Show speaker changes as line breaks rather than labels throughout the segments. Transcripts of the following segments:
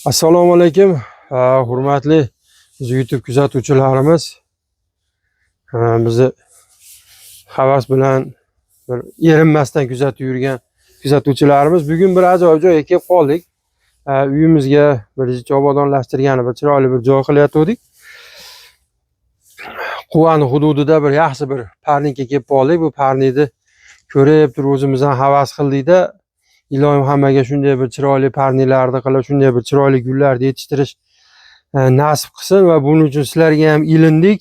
Assalomu alaykum, hurmatli YouTube kuzatuvchilarimiz. Bizni havas bilan bir erinmasdan kuzatib yurgan kuzatuvchilarimiz, bugun bir ajoyib joyga kelib qoldik. Uyimizga bir obodonlashtirgani bir chiroyli bir joy qilayotgandik. Quvani hududida bir yaxshi bir parnikka kelib qoldik. Bu parnikni ko'rib turib o'zimiz ham havas qildikda, iloyim hammaga shunday bir chiroyli parniklarni qilib, shunday bir chiroyli gullarni yetishtirish nasib qilsin va buning uchun sizlarga ham ilindik.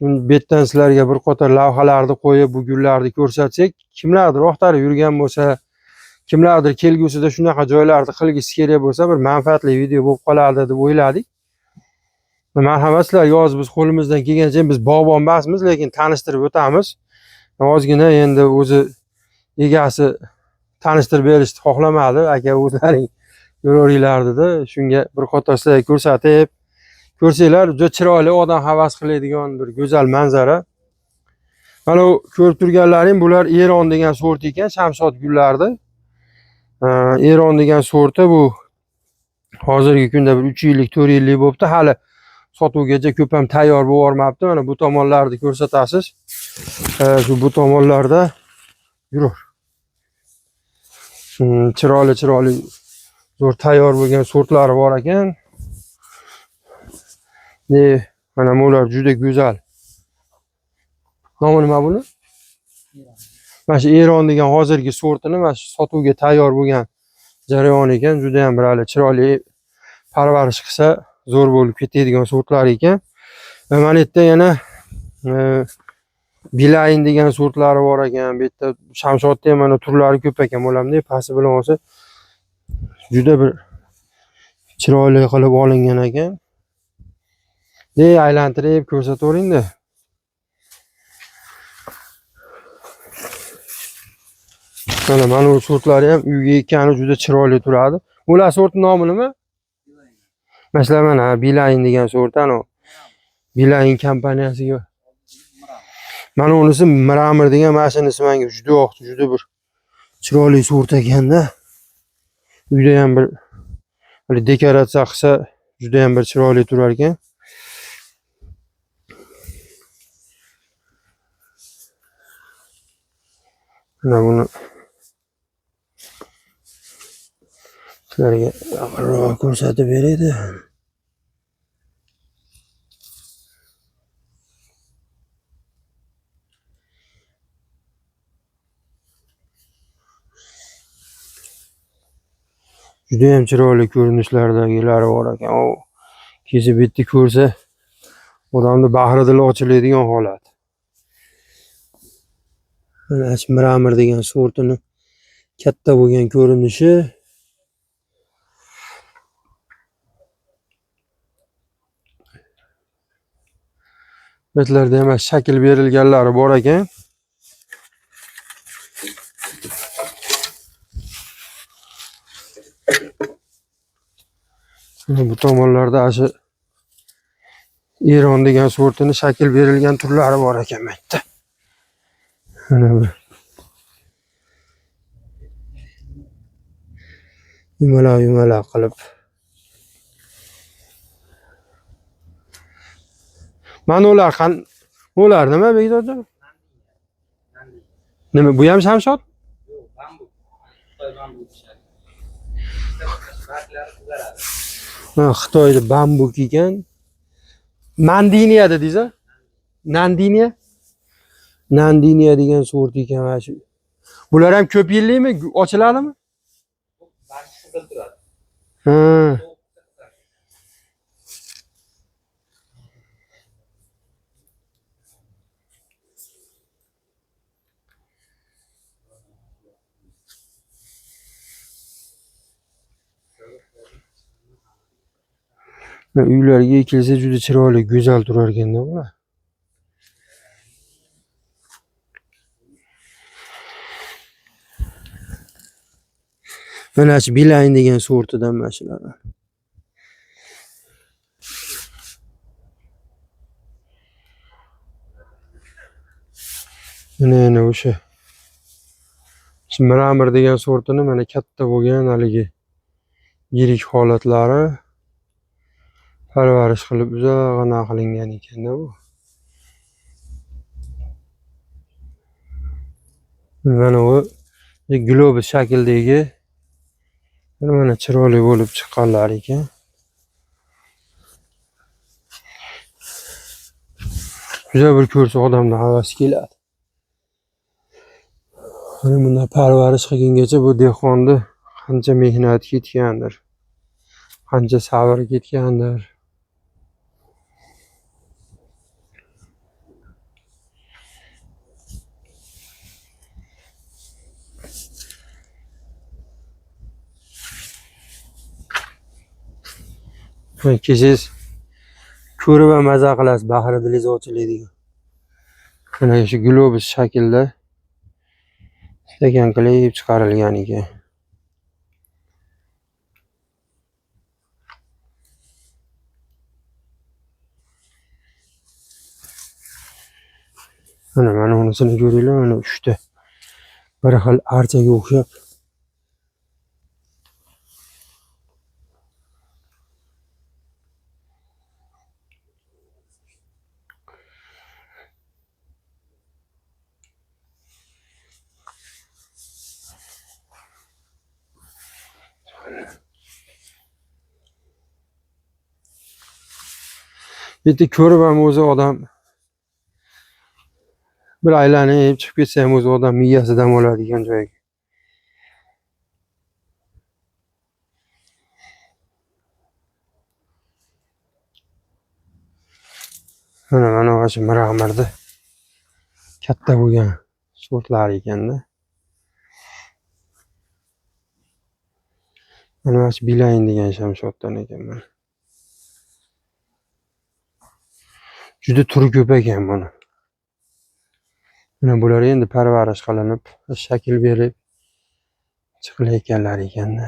Bu yerdan sizlarga bir qator lavhalarni qo'yib, bu gullarni ko'rsatsak, kimlardir oqtarib yurgan bo'lsa, kimlardir kelgusida shunaqa joylarni qilgisi kerak bo'lsa, bir manfaatli video bo'lib qoladi deb o'yladik. Marhamat, sizlarga hozir biz qo'limizdan kelgancha, biz bog'bon emasmiz, lekin tanishtirib o'tamiz. Ozgina endi o'zi egasi tanishtirib berishni xohlamadi. Aka, o'zlaring ko'raveringlar dedi. Shunga bir qator sizlarga ko'rsatib, ko'rsanglar juda chiroyli, odam havas qiladigan bir go'zal manzara. Mana bu ko'rib turganlaring bular Eron degan sort ekan, shamshod gullardi. Eron degan sorti bu hozirgi kunda bir 3 yillik, 4 yillik bo'libdi. Hali sotuvgacha ko'p ham tayyor bo'lib bormabdi. Mana bu tomonlarni ko'rsatasiz. Shu bu tomonlarda yurur. Chiroyli chiroyli zo'r tayyor bo'lgan sortlari bor ekan. Ne, mana bular juda go'zal. Nomi nima buni? Mana shu Eron degan hozirgi sortini mana shu sotuvga tayyor bo'lgan jarayon ekan. Juda ham bir hali chiroyli parvarish qilsa zo'r bo'lib ketadigan sortlar ekan. Va mana yerda yana Bilayn degan sortlari bor ekan. Bu yerda shamshodda ham mana turlari ko'p ekan. Bo'lamda pasti bilan olsa juda bir chiroyli qilib olingan ekan. De aylantirib ko'rsataveringda. Mana bu sortlari ham uyga ekkani juda chiroyli turadi. Bular sortning nomi nima? Masalan, mana Bilayn degan sort, ana Bilayn kompaniyasiga. Mana unisi Mramor degan mashinasi menga juda yoqdi, juda bir chiroyli sort ekanda. Uyda ham bir hali dekoratsiya qilsa juda ham bir chiroyli turar ekan. Mana buni sizlarga yaqinroq ko'rsatib beraydi. Juda ham chiroyli ko'rinishlardagilari bor ekan. U kesib bitta ko'rsa odamni bahri dili ochiladigan holat. Mana shu Mramor degan sortini katta bo'lgan ko'rinishi. Bu yerlarda ham shakl berilganlari bor ekan. Bu tomonlarda shu Eron degan sortini shakl berilgan turlari bor ekan bu yerda. Mana bu. Yumalaq yumalaq qilib. Mana ular ular nima Bekzodjon? Nima bu ham shamshod?
Yo'q, bambuk. Xitoy bambuk pishadi. Barglari qizaradi.
Ha, Xitoyda bambuk ekan. Mandiniya dedingiz-a? Nandiniya? Nandiniya degan sort ekan mana shu. Bular ham ko'p yillikmi? Ochiladimi?
Bargi qizil turadi.
Ha. Uylarga ekilsa juda chiroyli, go'zal turar ekanda bular. Mana shu Bilayn degan sortidan mana shular. Mana yana o'sha shu Mramor degan sortini mana katta bo'lgan haligi Yirik holatlari parvarish qilib uzog'ina qilingan ekanda bu. Mana bu globus shaklidagi mana chiroyli bo'lib chiqqanlar ekan. Juda bir ko'rsa odamning havasi keladi. Mana bundan parvarish qilgungacha bu dehqonni qancha mehnat ketgandir, qancha sabr ketgandir. Kelsangiz ko'rib ham maza qilasiz, bahri dilingiz ochiladigan. Mana shu globus shaklida stakan qilib chiqarilgan ekan. Mana unisini ko'ringlar, mana 3ta bir xil archaga o'xshab. Bitta ko'rib ham o'zi odam bir aylanib chiqib ketsa ham o'zi odam miyasi dam oladigan joy. Mana shu mramorda katta bo'lgan sortlar ekanda. Mana shu Bilayn degan shamshotdan ekan mana. Juda turi ko'p ekan buni. Mana bular endi parvarish qilinib, shakl berib chiqilayotganlar ekanda.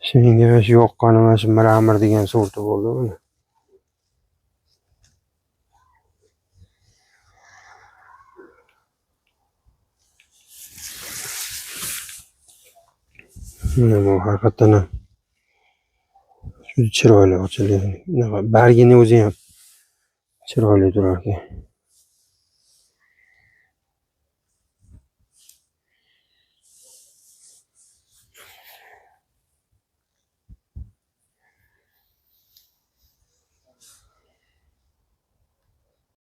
Shunga mana shu yoqqani mana shu mramor degan sorti bo'ldi buni. Mana bu haqiqatan ham juda chiroyli ochilgan. Bargini o'zi ham chiroyli turar ekan.